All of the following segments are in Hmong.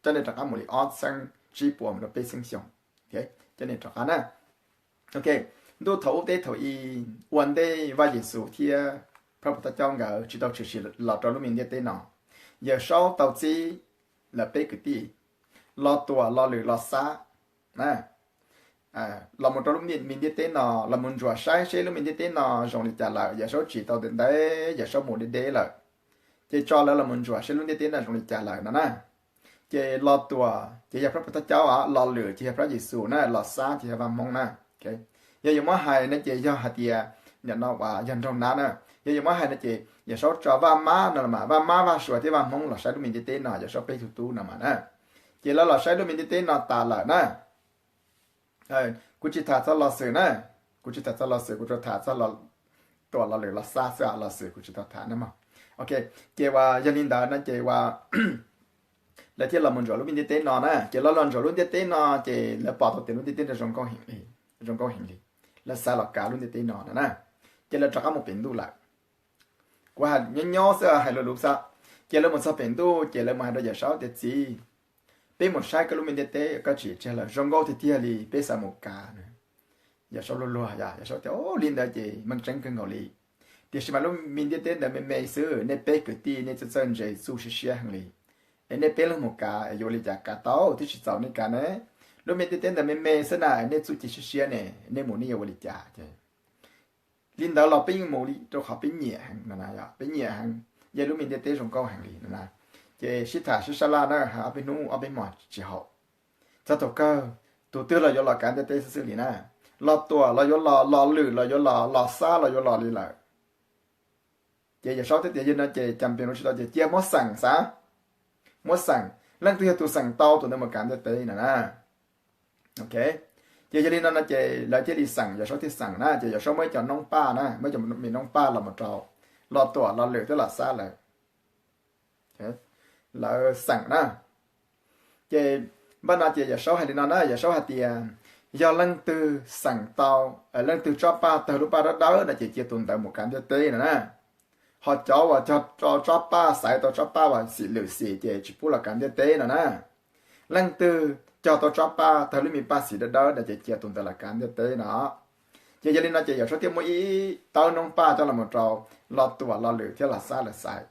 Coj nej rov qab mus li ob txheeb tsib puas mus rau peb txheeb xyoo. Coj nej rov qab na. Ok, ntuj thaum ub teb thaum i, ua ntej Vaj Yexus thiab Phab Puas Thawj Caub nkawd tsis tau tshwm sim los rau lub me ntiaj teb no, Yawm Saub tau txib lawv peb kwv tij, Los Tuam, Los Lwm, Los Xab, los mus rau lub me ntiaj teb no los mus ntsuam saib seb lub me ntiaj teb no zoo li cas lawm. Yawm Saub tsim tau ntev ntev, Yawm Saub mus deb deb lawm, ces tso lawv los mus ntsuam seb lub ntiaj teb no zoo li cas lawm no na. Ces Los Tuam ces yog Phab Puas Thawj Caub, Los Lwm ces yog Phab Yexus na, Los Xab ces yog Vaj Hmoob na. Yog yuav muab hais no ces yog hais tias, nim no uas yog nraug nab na, yog yuav muab hais no ces Yawm Saub tso Vaj Mab no los mas, Vaj Mab, Vaj Suav thiab Vaj Hmoob los saib lub me ntiaj teb no, Yawm Saub peb tug tub no mas na. Ces lawv los saib lub me ntiaj teb no tas lawm na. Kuv tsis tham txog Los Xwm na, kuv tsis tham txog Los Xwm, kuv tsuas tham txog Los Tuam, Los Lwm, Los Xab xwb, Los Xwm kuv tsis tau tham na mog. Ok, ces uas yog li ntawd no ces uas lawv thiaj los mus ntsuam lub me ntiaj teb no na. Ces lawv los ntsuam lub ntiaj teb no ces lawv pom tau tias lub ntiaj teb no zoo nkauj heev li, zoo nkauj heev li. Lawv xav los kav lub ntiaj teb no no na. Ces lawv rov qab mus pem ntuj lawm. Kuv hais nyob nyob xwb, hais lus lus xwb. Ces lawv mus txog pem ntuj ces lawv mus hais rau Yawm Saub tias, Txiv, peb mus saib koj lub me ntiaj teb, koj tsim tseg lawm, zoo nkauj tiag tiag li, peb xav mus kav. Yawm Saub luag luag, Yawm Saub tias, Li ntawd ces meej tseeb kawg nkaus li. Tiam sis mas lub me ntiaj teb ntawd me me xwb, nej peb kwv tij nej txawj txawj ntse txuj siab siab heev li. Es nej peb leeg mus kav es yuav ua li cas kav tau, twb tsis txaus nej kav ne. Lub me ntiaj teb ntawd me me xwb na, nej txuj ci siab siab ne, nej mus nej yuav ua li cas? Li ntawd los peb yeej mus li, rau qhov peb nyiam heev no na, peb nyiam heev, yog lub me ntiaj teb zoo nkauj heev li no na. Ces sib tham sib sab laj na, ob peb hnub ob peb hmos tsis haum. Txog thaum kawg, tus twg los yuav los kav ntiaj teb xwb xwb li na. Los Tuam los yuav los, Los Lwm los yuav los, Los Xab los yuav los li lawm. Ces Yawm Saub thiaj tias, Yog no ces cas pem no tsis tau ces cia muab xeem xav, muab xeem leej twg yog tus xeem tau tus ntawd mus kav ntiaj teb no na. Ok, ces yog li no no ces lawv thiaj li xeem, Yawm Saub thiaj xeem na, ces Yawm Saub muab ib co noob paj na, muab ib co me noob paj los mus rau Los Tuam, Los Lwm thiab Los Xab lawv, lawv xeem na. Ces npaj no ces Yawm Saub hais li no na, Yawm Saub hais tias, Yog leej twg xeem tau, leej twg tsob paj tawg lub paj dawb dawb no ces cia tus ntawd mus kav ntiaj teb no na. Ho cov uas cog tsob paj, xaiv tau tsob paj uas xim lwm xim ces tsis pub los kav ntiaj teb no na. Leej twg cog tau tsob paj tawg lub me paj xim dawb dawb no ces cia tus ntawd los kav ntiaj teb no. Ces yog li no ces Yawm Saub thiaj muab ib tawb noob paj coj los mus rau Los Tuam, Los Lwm thiab Los Xab lawv xaiv.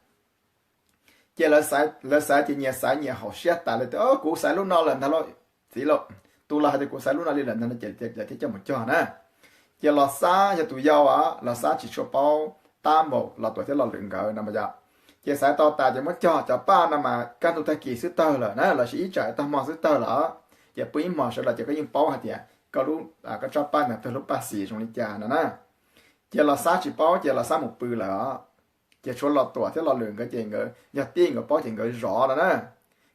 Ces lawv xaiv ces nyias xaiv nyias haum siab tas li tias, Kuv xaiv lub no lawm ntag lauj, txiv lauj. Tus los hais tias kuv xaiv lub no li lawm ntag no ces lawv thiaj coj mus cog na. Ces Los Xab yog tus yau, Los Xab tsis tshua paub tab npaum Los Tuam thiab Los Lwm nkawd no mas yog. Ces xaiv tau tas ces muab cog, cov paj no mas kaj ntug tag kis xwb tawg lawm na, los sis ib tsam tag hmo xwb tawg lawm. Ces pw ib hmos sawv los ces koj yeej paub hais tias koj lub, koj tsob paj ntawd tawg lub paj xim zoo li cas no na. Ces Los Xab tsis paub ces Los Xab mus pw lawm. Ces tshuav Los Tuam thiab Los Lwm nkawd ces nkawd yog tij nkawd paub ces nkawd zov no na.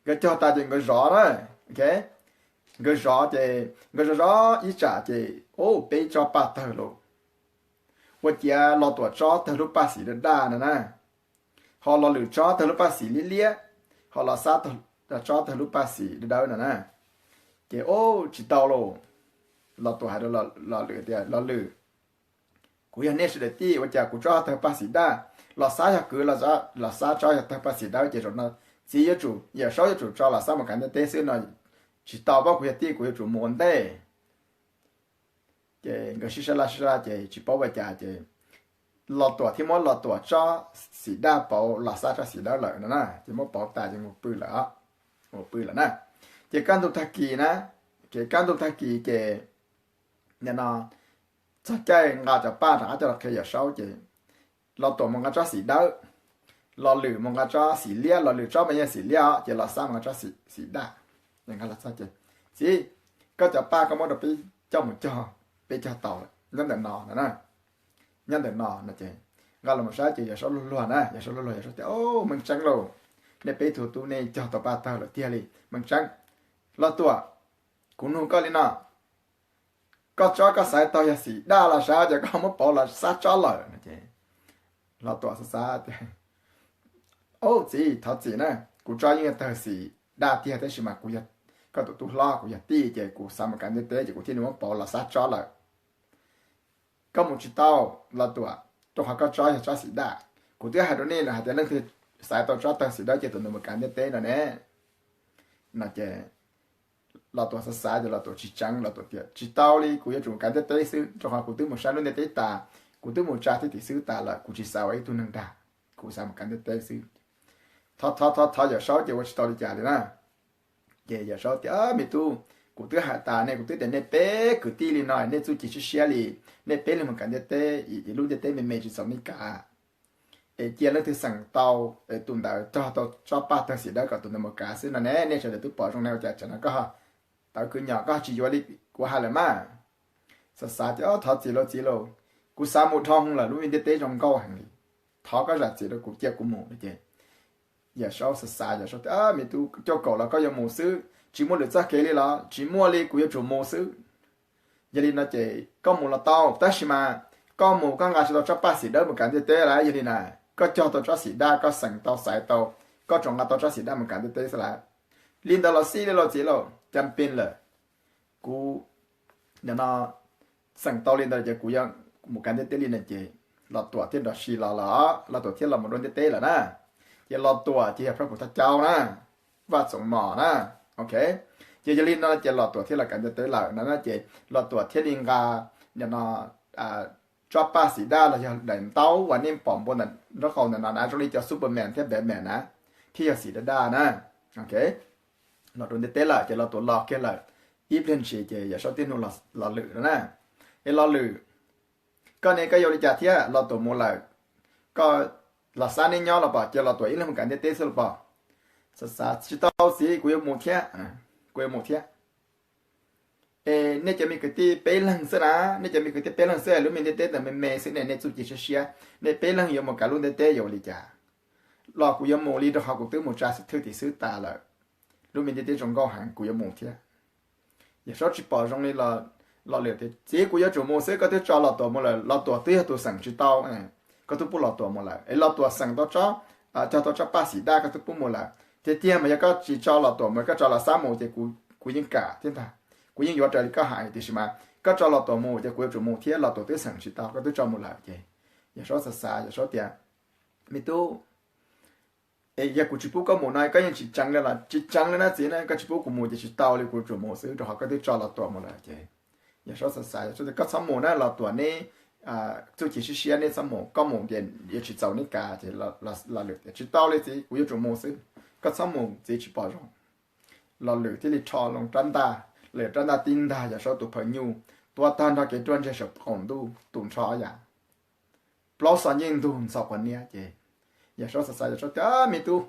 Nkawd cog tas ces nkawd zov na. Nkawd zov ces nkawd zov zov ib tsam ces ub, peb tsob paj tawg lauj. Ua ciav Los Tuam tsob tawg lub paj xim daj daj no na, ho Los Lwm tsob tawg lub paj xim liab liab, ho Los Xab tsob tawg lub paj xim dawb dawb no na. Ces ub, tsis tau lauj. Los Tuam hais rau Los Lwm tias, Los Lwm, kuv yog nej sawv daws tij, ua cas kuv tsob tawg paj xim daj, Los Xab yog kwv, Los Xab tsob yog tawg paj xim dawb, ces zaum no txiv yuav tsum, Yawm Saub yuav tsum tso Los Xab mus kav ntiaj teb xwb no, tsis tau, pab kuv yog tij kuv yuav tsum mus ua ntej. Ces nkawd sib sab laj sib sab laj ces tsis paub ua cas ces Los Tuam thiaj muab Los Tuam tsob xim daj pauv Los Xab tsob xim dawb lawm no na, ces muab pauv tas ces mus pw lawm, mus pw lawm na. Ces kaj ntug tag kis na, ces kaj ntug tag kis ces nim no txog caij nqa cov paj rov qab coj los qhia Yawm Saub ces Los Tuam mus nqa tsob xim dawb, Los Lwm mus nqa tsob xim liab, Los Lwm tsob mas yog xim liab os, ces Los Xab mus nqa tsob xim daj. Txiv, koj cov paj koj muab rau peb coj mus cog, peb cog tau lawm, nyob ntawm no no na. Nyob ntawm no no ces nqa los mus saib ces Yawm Saub luag luag na, Yawm Saub luag luag, Yawm Saub tias, Meej tseeb lauj, nej peb tug tub nej cog tau paj tawg lawm tiag li, meej tseeb. Los Tuam, kuv nug koj li no, koj tsob koj xaiv tau yog xim daj los sav, ces koj muab pauv Los Xab tsob lawm no ces Los Tuam xav xav tias, Au txiv, thov txim na, kuv tsob yeej yog tawg xim daj tiag tab sis mas kuv yog koj tus tub hlob, kuv yog tij ces kuv xav mus kav ntiaj teb ces kuv thiaj li muab pauv Los Xab tsob lawm. Koj mus tsis tau Los Tuam, rau qhov koj tsob yog tsob xim daj. Kuv twb hais rau nej lawm hais tias leej twg xaiv tau tsob tawg xim dawb ces tus ntawd mus kav ntiaj teb no ne. No ces Los Tuam xav xav ces Los Tuam tsis tseev, Los Tuam tias tsis tau li, kuv yuav tsum mus kav ntiaj teb xwb, rau qhov kuv twb mus saib lub ntiaj teb tas, kuv twb mus tsa thiab tim xwb tas lawm, kuv tsis xav ua ib tug neeg dag, kuv xav mus kav ntiaj teb xwb. Thov thov thov thov Yawm Saub ces ua tsis tau li cas li na. Ces Yawm Saub tias, me tub, kuv twb hais tas ne, kuv twb tias nej peb kwv tij li no nej txuj ci siab siab li, nej peb leeg mus kav ntiaj teb, lub ntiaj teb me me tsis txaus nej kav, es cia leej twg xeem tau es tus ntawd cog tau tsob paj tawg xim dawb kom tus ntawd mus kav xwb no ne, nej sawv daws twb pom zoo ne, ua cas tsam no koj tawv kwv nyom koj tsis yuav li kuv hais lawm mas. Xav xav tias, thov txiv lauj txiv lauj, kuv xav mus dhau lawm, lub me ntiaj teb zoo nkauj heev li, thov koj zam txim rau kuv cia kuv mus no ces Yawm Saub xav xav, Yawm Saub tias, me tub, cuaj kaum los koj yuav mus xwb, tsis muaj lwm txoj kev li los? Tsis muaj li, kuv yuav tsum mus xwb. Yog li no ces koj mus los tau, tab sis mas koj mus koj nqa tsis tau tsob paj xim dawb mus kav ntiaj teb lawm. Yog li na, koj cog tau tsob xim daj, koj xeem tau xaiv tau, koj tsuas nqa tau tsob xim daj mus kav ntiaj teb xwb lawm. Li ntawd los xij li lauj txiv lauj, cas pes lawm, kuv nim no xeem tau li ntawd ces kuv yuav mus kav ntiaj teb li no ces Los Tuam thiaj nrog si los lawm, Los Tuam thiaj los mus dua ntiaj teb lawm na. Ces Los Tuam ces yog Phaj Pum Thaj Caub na, Vaj Txoov Mos na. Ok, ces yog li no ces Los Tuam thiaj los kav ntiaj teb lawm no na ces Los Tuam thiaj li nqa nim no tsob paj xim daj los yog daim ntaub uas nej pom npua nraub qaum ntawm no na, zoo li cov Superman thiab Batman na, thiab yog xim daj daj na. Ok, los rau ntiaj teb lawm ces Los Tuam los kiag lawm. Ib pliag ntshis ces Yawm Saub tib nug Los Lwm no na, es Los Lwm, koj ne koj yuav li cas thiab? Los Tuam mus lawm, koj los xab neb nyob los pom, cia Los Tuam ib leeg mus kav ntiaj teb xwb los pom? Xav xav, tsis tau txiv, kuv yuav mus thiab, kuv yuav mus thiab. Es nej cov me kwv tij peb leeg xwb na, nej cov me kwv tij peb leeg xwb, lub me ntiaj teb ntawd me me xwb ne, nej txuj ci siab siab, nej peb leeg yuav mus kav lub ntiaj teb yuav ua li cas? Los kuv yuav mus li, rau qhov kuv twb mus tsa xib thwj tim xwb tas lawm, lub me ntiaj teb zoo nkauj heev, kuv yuav mus thiab. Yawm Saub tsis pom zoo li, Los Lwm tias txiv, kuv yuav tsum mus xwb, koj twb tso Los Tuam mus lawm, Los Tuam twb yog tus xeem tsis tau, koj twb pub Los Tuam mus lawm, es Los Tuam xeem tau tsob, cog tau tsob paj xim daj koj twb pub mus lawm. Tiag tiag mas yog koj tsis tso Los Tuam mus, koj tso Los Xab mus ces kuv yeej kam thiab ntag, kuv yeej yuav raws li koj hais, tiam sis mas koj tso Los Tuam mus ces kuv yuav tsum mus thiab, Los Tuam twb xeem tsis tau, koj twb tso mus lawm. Ces Yawm Saub xav xav, Yawm Saub tias, me tub, es yog kuv tsis pub koj mus no koj yeej tsis tseev li los? Tsis tseev li na txiv na, koj tsis pub kuv mus ces tsis tau li, kuv yuav tsum mus xwb, rau qhov koj twb tso Los Tuam mus lawm. Ces Yawm Saub xav xav, Yawm Saub tias koj txhob mus na, Los Tuam neb txuj ci siab siab, neb txhob mus, koj mus ces yuav tsis txaus neb kav. Ces Los Lwm tias tsis tau li txiv, kuv yuav tsum mus xwb, koj txhob mus, txiv tsis pom zoo. Los Lwm thiaj li rho loo rab ntaj, los yog rab ntaj tib ntag Yawm Saub tus phawj nyuj, tua tag nrho kev ruaj ntseg saum qaum ntuj tus nrho yam plaub xo ncej ntug ntxhov quav niab. Ces Yawm Saub xav xav, Yawm Saub tias, me tub,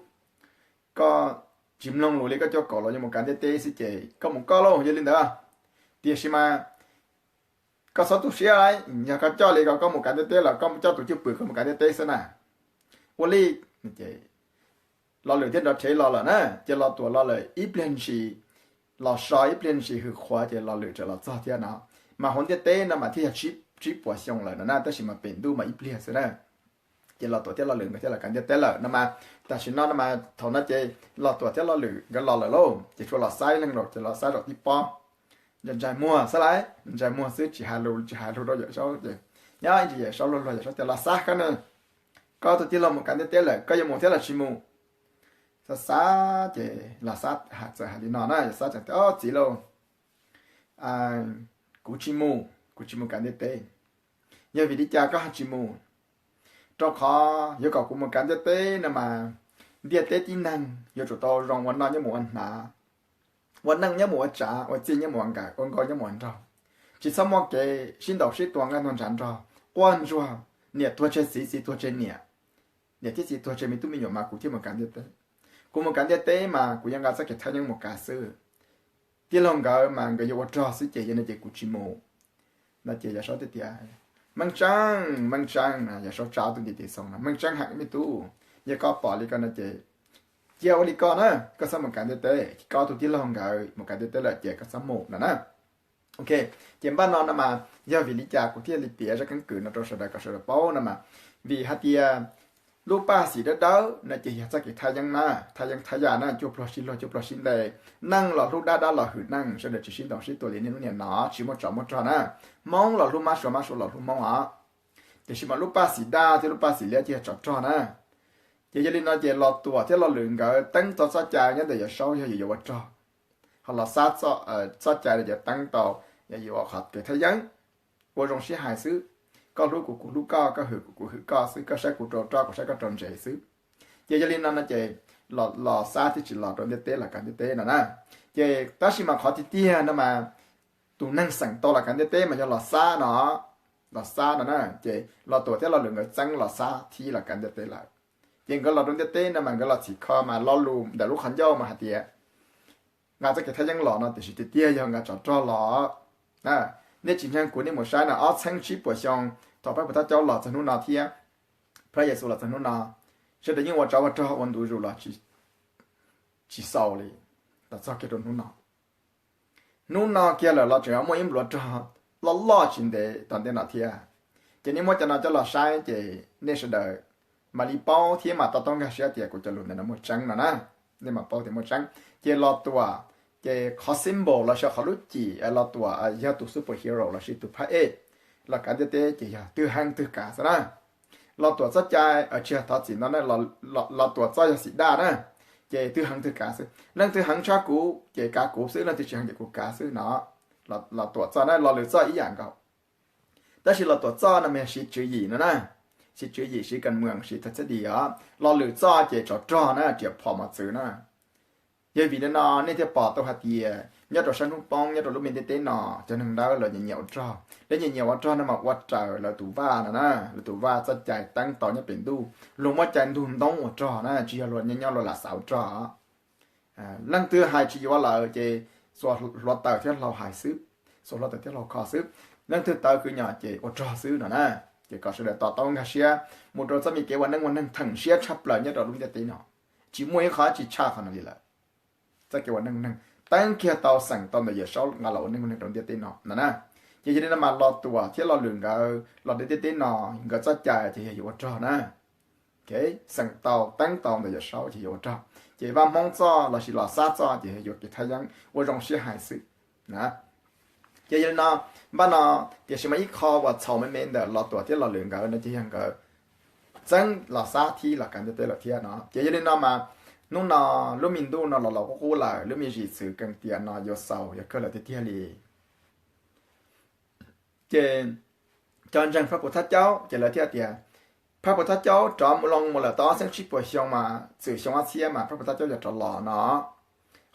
koj tsis mloog lus li, koj cuaj kaum los yuav mus kav ntiaj teb xwb ces koj mus koj lauj, yog li ntawd. Tiam sis mas koj txhob tu siab, yog koj coj li ko koj mus kav ntiaj teb los koj coj tus cwj pwm koj mus kav ntiaj teb xwb na. Ua li, Los Lwm thiaj nrov rhev los lawm na. Ces Los Tuam los lawm ib pliag ntshis, los so ib pliag ntshis hwm qhuav ces Los Lwm tseem los txog thiab no. Mas hauv ntiaj teb no mas thiaj yog tsib puas xyoo lawm no na, tab sis mas pem ntuj mas ib pliag xwb na. Ces Los Tuam thiab Los Lwm nkawd thiaj los kav ntiaj teb lawm no mas. Tam sim no no mas thaum no ces Los Tuam thiab Los Lwm nkawd los lawm lauj, ces tshuav Los Xab ib leeg lawm, ces Los Xab zaum tib pob, ntsais muag xwb lauj, ntsais muag xwb tsis hais lus, tsis hais lus rau Yawm Saub ces nyob ntsis Yawm Saub luag luag, Yawm Saub tias, Los Xab, koj ne, koj tus tij laug mus kav ntiaj teb lawm, koj yuav mus thiab los tsis mus? Xav xav ces Los Xab txawm hais li no na, Los Xab txawm tias, txiv lauj, kuv tsis mus, kuv tsis mus kav ntiaj teb. Yog vim li cas koj ho tsis mus? Rau qhov yuav kom kuv mus kav ntiaj teb no mas ntiaj teb tib neeg yuav tsum tau zoo ua noj nyob mus ua hnav, ua neej nyob mus ua tsav, ua txij nyob mus ua nkawm, ua nkauj nyob mus ua nraug. Tsis txhob muaj kev sib ntaus sib tua nqaij ntuag ntshav nrog, quaj ntsuag, niam tuag tseg txiv, txiv tuag tseg niam, niam thiab txiv tuag tseg me tub me nyuam mas kuv thiaj mus kav ntiaj teb. Kuv mus kav ntiaj teb mas kuv yuav nqa txoj kev thaj yeeb mus kav xwb. Tij laug nkawd mas nkawd yuav ua rog xwb ces yog no ces kuv tsis mus. No ces Yawm Saub thiaj tias, Meej Tseeb, Meej Tseeb, Yawm Saub tsa tus ntiv tes xoo no, Meej Tseeb heev me tub, yog koj pom li ko no ces cia ua li ko na, koj txhob mus kav ntiaj teb, koj tus tij laug nkawd mus kav ntiaj teb lawm ces koj txhob mus no na. Ok, ces npaj no no mas yog vim li cas kuv thiaj li piav zaj keeb kwm no rau sawv daws kom sawv daws paub no mas, vim hais tias lub paj xim dawb dawb no ces yog txoj kev thaj yeeb na, thaj yeeb thaj yam na, cuaj pluag sib luag cuaj pluag sib ntes, neeg los hlub dab, dab los hwm neeg, sawv daws tsis sib ntaus sib tua li niaj hnub niam no, tsis muaj tsov muaj rog na. Hmoob los hlub mab suav, mab suav los hlub Hmoob os. Tiam sis mas lub paj xim daj thiab lub paj xim liab ces yog tsov rog na. Ces yog li no ces Los Tuam thiab Los Lwm nkawd teeb tau txoj cai nyob ntawm Yawm Saub yog yuav ua rog. Ho Los Xab txoj cai no ces teeb tau yog yuav qhov kev thaj yeeb, ua zoo sib hais xwb. Koj hlub kuv, kuv hlub koj, koj hwm kuv, kuv hwm koj xwb, koj saib kuv rau roj, kuv saib koj rau ntses xwb. Ces yog li no no ces Los Xab thiaj tsis los rau ntiaj teb, los kav ntiaj teb no na. Ces tab sis mas qhov tiag tiag no mas tus neeg xeem tau los kav ntiaj teb mas yog Los Xab no, Los Xab no na. Ces Los Tuam thiab Los Lwm nkawd txeeb Los Xab thib los kav ntiaj teb lawm. Ces nkawd los rau ntiaj teb no mas nkawd los txhim kho mas lo lus ntawm lub qhov ncauj mas hais tias nqa txoj kev thaj yeeb los no tiam sis tiag tiag yog nqa tsov rog los. Nej tsis ntseeg kuv nej mus saib no, ob txheeb tsib puas xyoo thaum Phab Puas Thab Caub los txog hnub no thiab Phab Yexus los txog hnub no, sawv daws yeej ua tsov ua rog ua ntu zus los tsis xaus li, los txog kiag rau hnub no. Hnub no kiag lawm los tseem muaj ib npluav rog loj loj tsis ntev tom ntej no thiab. Ces nej muab cov no coj los saib ces nej sawv daws mam li paub thiab mam to taub nkag siab tias kuv cov lus ntawm no muaj tseeb no na. Nej mam paub tias muaj tseeb. Ces Los Tuam, ces qhov symbol los sis qhov lub cim Los Tuam yog tus superhero los sis tus phab ej los kav ntiaj teb ces yog twg heev twg kav xwb na. Los Tuam txoj cai, tsis yog, thov txim no na, Los Tuam txoj yog xim daj na. Ces twg heev twg kav xwb, leej twg heev tshaj kuv ces kav kuv xwb, leej twg tsis heev ces kuv kav xwb no. Los Tuam txoj na, Los Lwm txoj ib yam nkaus. Tab sis Los Tuam txoj no mas yog siv tswv yim no na, siv tswv yim, siv kas mws, siv thaj txhab dis os. Los Lwm txoj ces tsov rog na, riam phom mos txwv na. Yog vim li no nej thiaj pom tau hais tias nyob rau sab hnub poob nyob rau lub me ntiaj teb no, cov neeg dawb lawv nyiam nyiam ua rog. Lawv nyiam nyiam ua rog no mas ua raws lawv tus vaj no na, lawv tus vaj txoj cai teeb tau nyob pem ntuj, luag muab cai ntug ntoob ua rog na, tsis yog luag nyob nyob luag lam xav ua rog. Leej twg hais tsis yuav lawm ces xuas hluav taws thiab hlau hais xwb, xuas hluav taws thiab hlau kho xwb. Leej twg tawv kwv nyom ces ua rog xwb no na. Ces kom sawv daws to taub nkag siab mus rau txoj me kev ua neej ua neeg theem siab tshaj plaws nyob rau lub ntiaj teb no. Tsis muaj ib qho tsis tshaj qhov no li lawm. Txoj kev ua neej neeg teeb kiag tau xeem tau ntawm Yawm Saub nqa los ua neej ua neeg rau ntiaj teb no no na. Ces yog li no mas Los Tuam thiab Los Lwm nkawd los rau ntiaj teb no, nkawd txoj cai ces yog yuav ua rog na. Xeem tau teeb tau ntawm Yawm Saub ces yuav ua rog. Ces Vaj Hmoob txoj los sis Los Xab txoj ces yog yuav kev thaj yeeb ua zoo sib hais xwb na. Ces yog li no, npaj no, tiam sis mas ib qho uas txhaum me me ntawm Los Tuam thiab Los Lwm nkawd no ces yog nkawd txeeb Los Xab thib los kav ntiaj teb lawm thiab no. Ces yog li no mas hnub no lub me ntuj no los los qub qub lawm, lub me zim txwv Kees Tiam no yuav xaus yuav kawg lawm tiag tiag li. Ces cov ntseeg Phab Puas Thab Caub ces lawv thiaj tias, Phab Puas Thab Caub rov mus loo mus lawm tau ob txheeb tsib puas xyoo mas txwm xyoo ob txhiab mas Phab Puas Thab Caub yuav rov los no.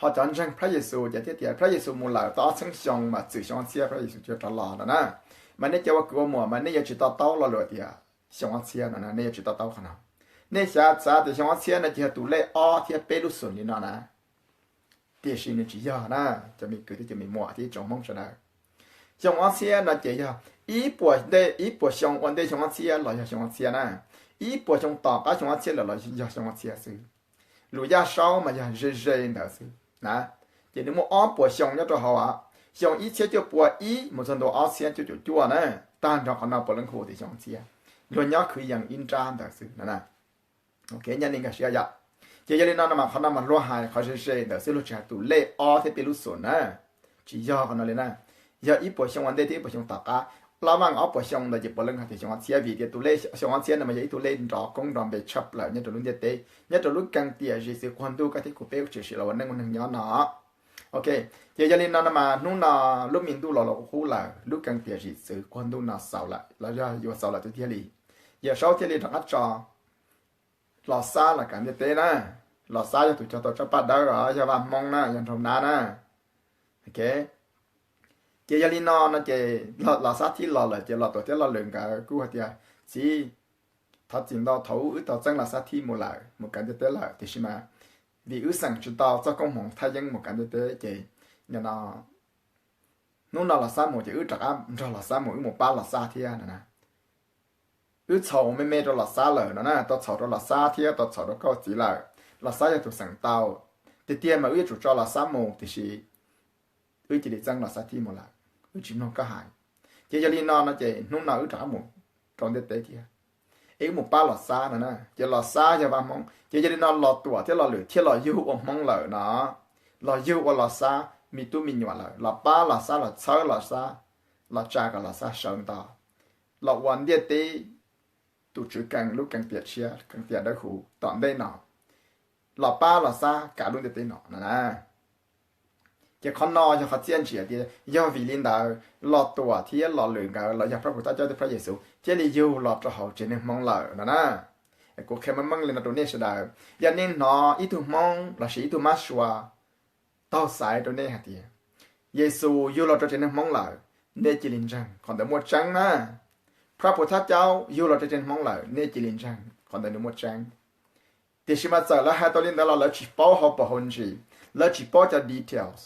Ho cov ntseeg Phab Yexus ces thiaj tias Phab Yexus mus lawm tau ob txheeb xyoo mas txwm xyoo ob txhiab Phab Yexus yuav rov los no na. Mas nej cov ua kwv ua muam mas nej yuav tsis to taub lo lus tias xyoo ob txhiab no, nej yuav tsis to taub qhov no. Nej xav xav tias xyoo ob txhiab no ces yog tus lej ob thiab peb lub xum li no na. Tiam sis nws tsis yog na, cov me kwv thiab cov me muam thiab ib tsoom Hmoob sawv daws. Xyoo ob txhiab no ces yog ib puas ntej, ib puas xyoo ua ntej xyoo ob txhiab los yog xyoo ob txhiab na. Ib puas xyoo tom qab xyoo ob txhiab lawm los yog xyoo ob txhiab xwb. Lus Yaj Saub mas yog ze ze ntawd xwb na. Ces nws muaj ob puas xyoo nyob rau hauv, xyoo ib txhiab cuaj pua ib mus txog ntua ob txhiab cuaj caum cuaj na, tag nrho qhov no puav leej hu tias xyoo ob txhiab. Luag nyob khwv yees ib nrab ntawd xwb no. Ok, nyaj nej nkag siab yom. Ces yog li no no mas qhov no mas luag hais qhov ze ze ntawd xwb, luag tsis hais tus lej ob thiab peb lub xum na. Tsis yog qhov no li na. Yog ib puas xyoo ua ntej thiab ib puas xyoo tom qab. Lab vaj ob puas xyoo ntawd ces puav leej hais tias xyoo ob txhiab, vim tias tus lej xyoo ob txhiab no mas yog ib tug lej nrov koob nrov npe tshaj plaws nyob rau lub ntiaj teb, nyob rau lub Kees Tiam zim txwv quag ntuj koj thiab kuv peb tshwm sim los ua neej ua neeg nyob no. Ok, ces yog li no no mas hnub no lub me ntuj los los qub qub lawm, lub Kees Tiam zim txwv quag ntuj no xaus lawm los yog yuav xaus lawm tiag tiag li. Yawm Saub thiaj li rov qab tso Los Xab los kav ntiaj teb na. Los Xab yog tus cog tau tsab paj dawb os, yog vaj Hmoob na, yog nraug nab na. Ok, ces yog li no no ces Los Xab thib los lawm ces Los Tuam thiab Los Lwm nkawd kuj hais tias, txiv, thov txim ntau, thaum ub wb tau txeeb Los Xab thib mus lawm, mus kav ntiaj teb lawm, tiam sis mas vim wb xeem tsis tau txoj koob hmoov thaj yeeb mus kav ntiaj teb ces nim no hnub no Los Xab mus ces wb rov qab nrog Los Xab mus, wb mus pab Los Xab thiab no na. Wb txhaum me me rau Los Xab lawm no na, tau txhaum rau Los Xab thiab tau txhaum rau koj txiv lawm. Los Xab yog tus xeem tau. Tiag tiag mas wb yuav tsum tso Los Xab mus, tiam sis wb cia li txeeb Los Xab thib mus lawm, wb tsis mloog koj hais. Ces yog li no no ces hnub no wb rov qab mus rau ntiaj teb thiab, es wb mus pab Los Xab no na. Ces Los Xab yog vaj Hmoob, ces yog li no Los Tuam thiab Los Lwm thiaj los yug ua Hmoob lawm no, los yug ua Los Xab me tub me nyuam lawm, los pab Los Xab, los txhawb Los Xab, los tsa kom Los Xab sawv nto, los ua ntiaj teb tus tswv Kees, lub Kees Tiam tshiab, Kees Tiam dawb huv tom ntej no, los pab Los Xab kav lub ntiaj teb no no na. Ces qhov no yog qhov txiaj ntsim tias yog vim li ntawd Los Tuam thiab Los Lwm nkawd los yog Phab Pum Thab Caub thiab Phab Yexus thiaj li yug los rau hauv tsev neeg Hmoob lawm no na. Kuv qhia meej meej li no rau nej sawv daws, yog nej hnov ib tug Hmoob lossis ib tug mab sua taug xaiv rau nej hais tias Yexus yug los rau tsev neeg Hmoob lawm, nej cia li ntseeg qhov ntawd muaj tseeb na. Phab Pum Thab Caub yug los rau tsev neeg Hmoob lawm, nej cia li ntseeg qhov ntawd nws muaj tseeb. Tiam sis mas txawm lawv hais tau li ntawd los lawv tsis paub hauv paus hauv ntsis, lawv tsis paub cov details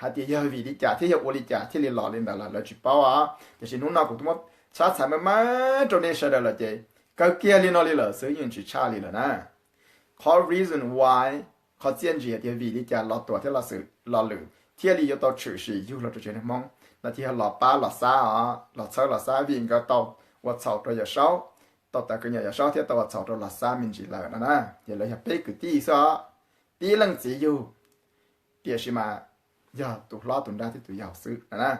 hais tias yog vim li cas thiab yog ua li cas thiaj li los li ntawd los lawv tsis paub os. Tiam sis hnub no kuv twb muab tshab txhais meej meej rau nej sawv daws lawm ces kawg kiag li no li lawm xwb, yeej tsis tshaj li lawm na. Qhov reason why, qhov txiaj ntsim tias vim li cas Los Tuam thiab Los Lwm thiaj li yuav tau tshwm sim yug los rau tsev neeg Hmoob no ces yog los pab Los Xab os, los txhawb Los Xab vim nkawd tau ua txhaum rau Yawm Saub, tau tawv kws nyom Yawm Saub thiab tau ua txhaum rau Los Xab me ntsis lawm no na. Ces lawv yog peb kwv tij xwb os, tib leej txiv yug, tiam sis mas yog tus hlob tus nrab thiab tus yau xwb no na.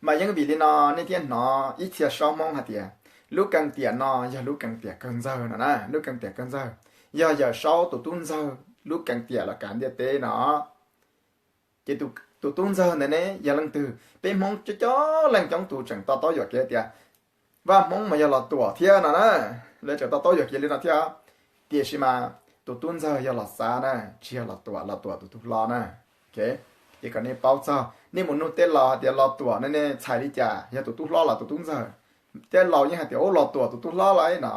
Mas yeej vim li no nej thiaj hnov ib txhia Saub Hmoob hais tias lub Kees Tiam no yog lub Kees Tiam kawg ntxawg no na, lub Kees Tiam kawg ntxawg, yog Yawm Saub tus tub ntxawg lub Kees Tiam los kav ntiaj teb no. Ces tus tub ntxawg ntawd ne yog leej twg? Peb Hmoob coob coob leej coob tus tseem to taub yuam kev tias Vaj Hmoob mas yog Los Tuam thiab no na, lawv tseem to taub yuam kev li no thiab. Tiam sis mas tus tub ntxawg yog Los Xab na, tsis yog Los Tuam, Los Tuam tus tub hlob na. Ces kom nej paub txog, nej mus nug tej laus hais tias Los Tuam ne nej txhais li cas, yog tus tub hlob los tus tub ntxawg? Tej laus yeej hais tias ub Los Tuam tus tub hlob lawm no.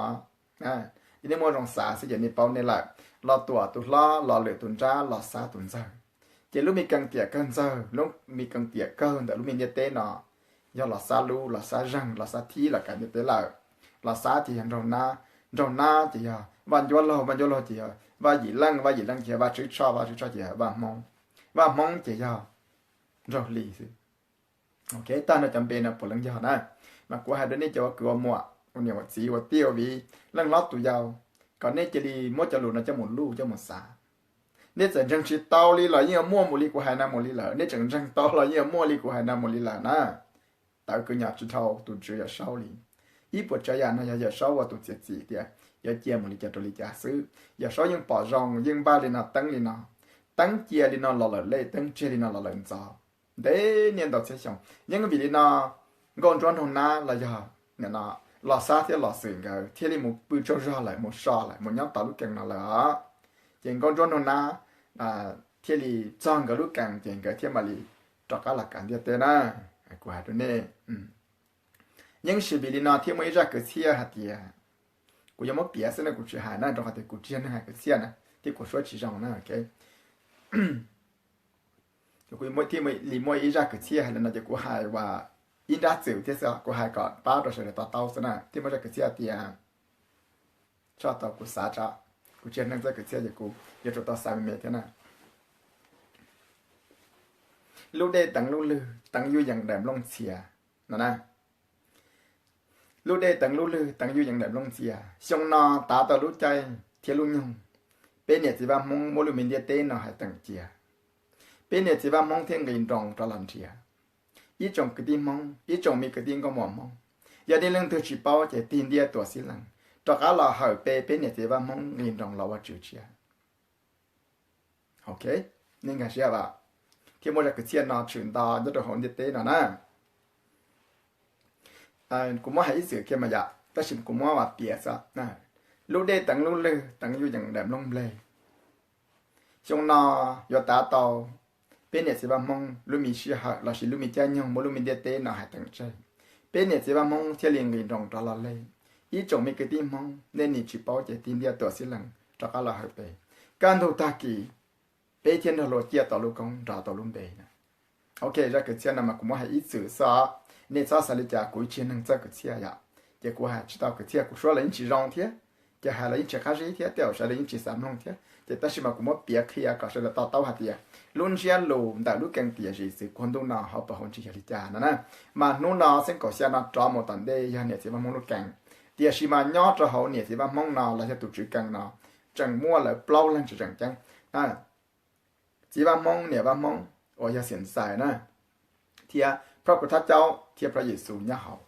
Ces nej muaj zoo xav xwb ces nej paub nej lawm. Los Tuam tus hlob, Los Lwm tus nrab, Los Xab tus ntxawg. Ces lub me Kees Tiam kawg ntxawg, lub me Kees Tiam kawg ntawm lub me ntiaj teb no yog Los Xab lub, Los Xab zeeg, Los Xab thib los kav ntiaj teb lawm. Los Xab ces yog Nraug Nab, Nraug Nab ces yog Vaj Ncuab Laug, Vaj Ncuab Laug ces yog Vaj Yim Leej, Vaj Yim Leej ces yog Vaj Tswb Tshoj, Vaj Tswb Tshoj ces yog Vaj Hmoob, Vaj Hmoob ces yog Nraug Hli xwb. Ok, tag nrho cov npe no puav leej yog na. Mas kuv hais rau nej cov ua kwv ua muam, ua niam ua txiv, ua tij ua viv, leej hlob tus yau, kom nej cia li muab cov lus no coj mus luj coj mus xav. Nej txawm ntseeg tsis tau li los yeej yuav muaj mus li kuv hais no mus li lawm, nej tseem ntseeg tau los yeej yuav muaj li kuv hais no mus li lawm na. Tawv kwv nyom tsis dhau tus Tswv Yawm Saub li. Ib puas tsav yam no yog Yawm Saub ua tus txiav txim tias yuav cia mus li cas rau li cas xwb. Yawm Saub yeej pom zoo, yeej npaj li no teeb li no, teeb cia li no los lawm lej, teeb tseg li no los lawm ntxov. Ntev niaj ntau txhiab xyoo, yeej vim li no Nkauj Ntsuab Nraug Nab los yog Los Xab thiab Los Xwm nkawd thiaj li mus pw tsaug zog lawm, mus so lawm, mus nyob tau lub kees no lawm os. Ces Nkauj Ntsuab Nraug Nab thiaj li txog nkawd lub kees ces nkawd thiaj mam li rov qab los kav ntiaj teb na. Kuv hais rau nej, yeej vim li no thiaj muaj ib zaj kwv txhiaj hais tias, kuv yuav muab piav xwb na, kuv tsis hais na, rau qhov tias kuv tsis yog neeg hais kwv txhiaj na thiab kuv suab tsis zoo na. Kuv thiaj li muaj ib zaj kwv txhiaj hais li no ces kuv hais ua ib nrab txwm thiab xwb, kuv hais kom pab rau sawv daws to taub xwb na. Thiaj muaj zaj kwv txhiaj tias, tso tau kuv xav tso, kuv tsis yog neeg txawj kwv txhiaj ces kuv yuav tsum tau xav me me thiab na. Lub dej teev lub lwg, teev yuj yees daim nplooj txhia no na. Lub dej teev lub lwg, teev yuj yees daim nplooj txhia. Xyoo no tav tau lub caij thiab lub nyoog, peb niam txiv Vaj Hmoob muab lub me ntiaj teb no hais teem cia. Peb niam txiv Vaj Hmoob thiaj nqis nroos rov los nrhiav ib tsoom kwv tij Hmoob, ib tsoom me kwv tij nkauj muam Hmoob. Yog nej leej twg tsis paub ces tig ntiaj tuam xib lees rov qab los hawm pe peb niam txiv Vaj Hmoob nqis nroos los ua tswv tshiab. Ok, nej nkag siab as, thiaj muaj zaj kwv txhiaj no tshwm nto nyob rau hauv ntiaj teb no na. Kuv muab hais ib txwm kiag mas yom, tab sis kuv muab ua piav xwb. Lub dej teev lub lwg, teev yuj yees daim nplooj nplej. Xyoo no yuav tav tau peb niam txiv Vaj Hmoob lub me sij hawm lossis lub me caij nyoog muab lub me ntiaj teb no hais teem tseg. Peb niam txiv Vaj Hmoob thiaj li nqis nroos rov los lej. Ib tsoom me kwv tij Hmoob, nej nim tsis paub ces tig ntiaj tuam xib lees rov qab los hawm peb. Kaj ntug tag kis peb thiaj nrog luag ciaj tau lub koob nrov tau lub npe na. Ok, zaj kwv txhiaj no mas kuv muab hais ib txwm xwb os. Nej txhob xav li cas, kuv tsis yog neeg txawj kwv txhiaj yom, ces kuv hais tsis tau kwv txhiaj, kuv suab los yeej tsis zoo thiab, ces hais los yeej tsis qab zib thiab, tej zaum sawv daws yeej tsis xav mloog thiab ces, tab sis mas kuv muab piav qhia kom sawv daws to taub hais tias lub ntsiab lus ntawm lub kees tiam zim txwv kuag ntuj no hauv paus hauv ntsis yog li cas no na. Mas hnub no xeeb kaum xya no rov mus tom ntej yog niam txiv Vaj Hmoob lub kees, tiam sis mas nyob rau hauv niam txiv Vaj Hmoob no los yog tus tswv kees no tseem muaj lawv plaub leeg tseem tseem ceeb. Txiv Vaj Hmoob, niam Vaj Hmoob uas yog Xiam Ntxais na, thiab Phab Pum Thab Caub thiab Phab Yexus nyob hauv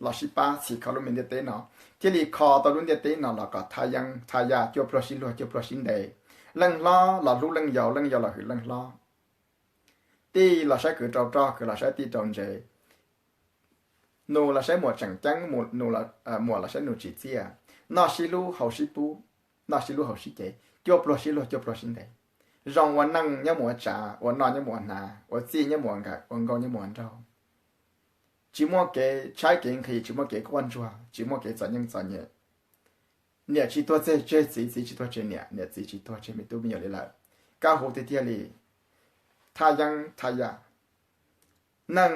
los sib pab txhim kho lub me ntiaj teb no, thiaj li kho tau lub ntiaj teb no los kom thaj yeeb thaj yaj cuaj pluag sib luag cuaj pluag sib ntes, leej hlob los hlub leej yau, leej yau los hwm leej hlob. Tij los saib kwv rau rog, kwv los saib tij rau ntse. Nus los saib muam tseem ceeb, muam los saib nus tsim txiaj. Noj sib hlub haus sib pub, noj sib hlub haus sib cev, cuaj pluag sib luag cuaj pluag sib ntev. Zoo ua neej nyob mus ua tsav, ua noj nyob mus ua hnav, ua txij nyob mus ua nkawm, ua nkauj nyob mus ua nraug. Tsis muaj kev tshaib kev nqhis, tsis muaj kev quaj ntsuag, tsis muaj kev txom nyem txom nyem. Niam tsis tuag tseg txiv, txiv tsis tuag tseg niam, niam txiv tsis tuag tseg me tub me nyuam li lawm. Kaj huv tiag tiag li. Thaj yeeb thaj yam, neej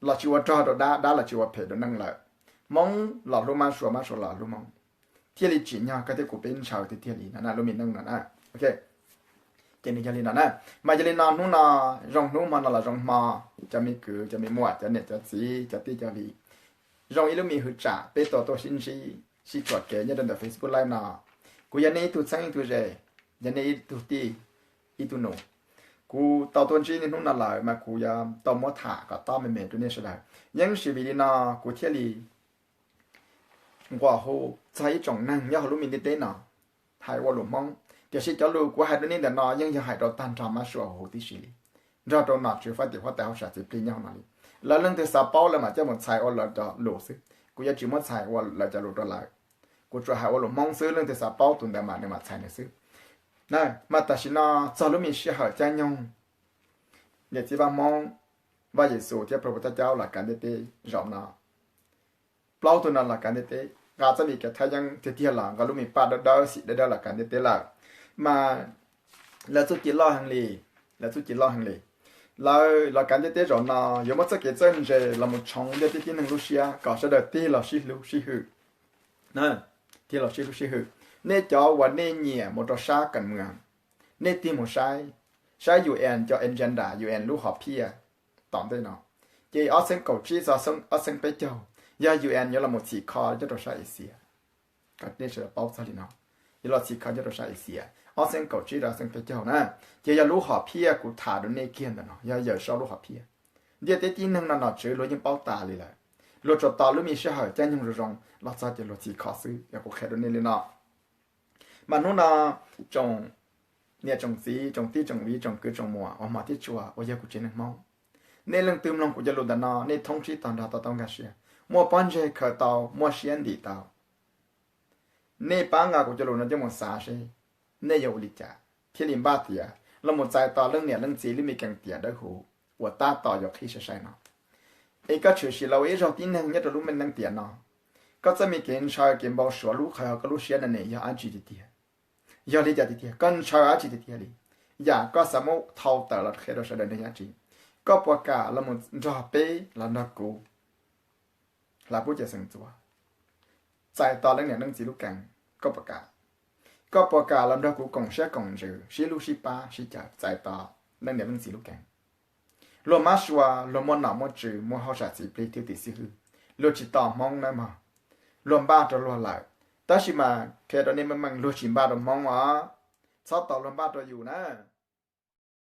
los tsis ua rog rau dab, dab los tsis ua phem rau neej lawm. Hmoob los hlub Mab Sua, Mab Sua los hlub Hmoob, thiaj li tsim nyog koj thiab kuv peb ntshaw tiag tiag li no na, lub me neej no na. Ces nws yog li no na. Mas yog li no hnub no zoo hnub, hmo no los zoo hmo, cov me kwv cov me muam, cov niam cov txiv, cov tij cov viv, zoo ib lub me hwm tsam peb tau tuaj sib ntsib sib txuas kev nyob rau ntawm Facebook Live no. Kuv yog nej ib tug txheeb ib tug ze, yog nej ib tug tij ib tug nus. Kuv tau tuaj ntsib niaj hnub no lawm mas kuv yuav tau muab tham kom tob me me rau nej sawv daws. Yeej siv vim li no kuv thiaj li nquas hu txog ib tsoom neeg nyob hauv lub me ntiaj teb no hais ua lus Hmoob, tiam sis cov lus kuv hais rau nej ntawm no yeej yog hais rau tag nrho Mab Sua huv tib si li, nrog rau nom tswv, fab tim huab tais, hauj sam, txiv plig nyob hauv no li. Lawv leej twg xav paub lawv mam coj mus txhais ua lawv cov lus xwb, kuv yuav tsis muab txhais ua lawv cov lus rau lawv. Kuv tsuas hais ua lus Hmoob xwb, leej twg xav paub tus ntawd mas nws mam txhais nws xwb. Mas tam sim no txog lub me sij hawm caij nyoog niam txiv Vaj Hmoob, Vaj Yexus thiab Pov Pus Thaj Caub los kav ntiaj teb zaum no. Plaub tug no los kav ntiaj teb, nqa txoj me kev thaj yeeb tiag tiag los nqa lub me paj dawb dawb xim dawb dawb los kav ntiaj teb lawm. Mas lawv txuj ci loj heev li, lawv txuj ci loj heev li. Lawv los kav ntiaj teb zaum no yuav muab txoj kev txawj ntse los mus tshoov ntiaj teb tib neeg lub siab kom sawv daws tig los sib hlub sib hwm. Tig los sib hlub sib hwm. Nej cov uas nej nyiam mus rau sab kam muas, nej tig mus saib, saib UN cov agenda, UN lub hom phiaj tom ntej no, ces ob txheeb kaum tsib txog ob txheeb peb caug, yog UN yuav los mus txhim kho nyob rau sab Axias. Kom nej sawv daws paub txog li no, yuav los txhim kho nyob rau sab Axias ob txheeb kaum tsib rau ob txheeb peb caug na. Ces yog lub hom phiaj kuv tham rau nej kiag ntawm no yog Yawm Saub lub hom phiaj. Ntiaj teb tib neeg no nom tswv luag yeej paub tas li lawm. Luag tsuas tos lub me sij hawm caij nyoog zoo zoo los txog ces luag txhim kho xwb, yog kuv qhia rau nej li no. Mas hnub no tsoom niam tsoom txiv, tsoom tij tsoom viv, tsoom kwv tsoom muam uas hmov thiab tshua uas yog kuv tsev neeg Hmoob, nej leej twg mloog kuv cov lus ntawm no nej thoob tsib tog nrog tau tau nkag siab, muaj pob ntseg khaws tau, muaj siab ntim tau. Nej pab nqa kuv cov lus no coj mus xav seb nej yuav ua li cas thiaj li npaj tiav los mus txais tos leej niam leej txiv lub me kees tiam dawb huv uas tab tom yuav qhib sai sai no. Es koj tshwm sim los ua ib zaug tib neeg nyob rau lub me neej tiam no, koj txoj me kev ntshaw kev npau suav lub qhov koj lub siab no ne yog dab tsi tiag tiag? Yog li cas tiag tiag? Koj ntshaw dab tsi tiag tiag li? Yam koj xav muab thau tawm los qhia rau sawv daws ne yog dab tsi? Koj puas kam los mus nrog peb los nrog kuv hla pub cawm seem txuas, txais tos leej niam leej txiv lub kees? Koj puas kam? Koj puas kam los nrog kuv koom siab koom ntsws, sib hlub sib pab sib cawm, txais tos leej niam leej txiv lub kees? Luag Mab Sua, luag muaj nom muaj tswv, muaj hauj sam txiv plig thwj tim xib hwb, luag tsis tos Hmoob nawb mog. Luag npaj rau luag lawm, tab sis mas qhia rau nej meej meej, luag tsis npaj rau Hmoob os. Txhob tos luag npaj rau yus na.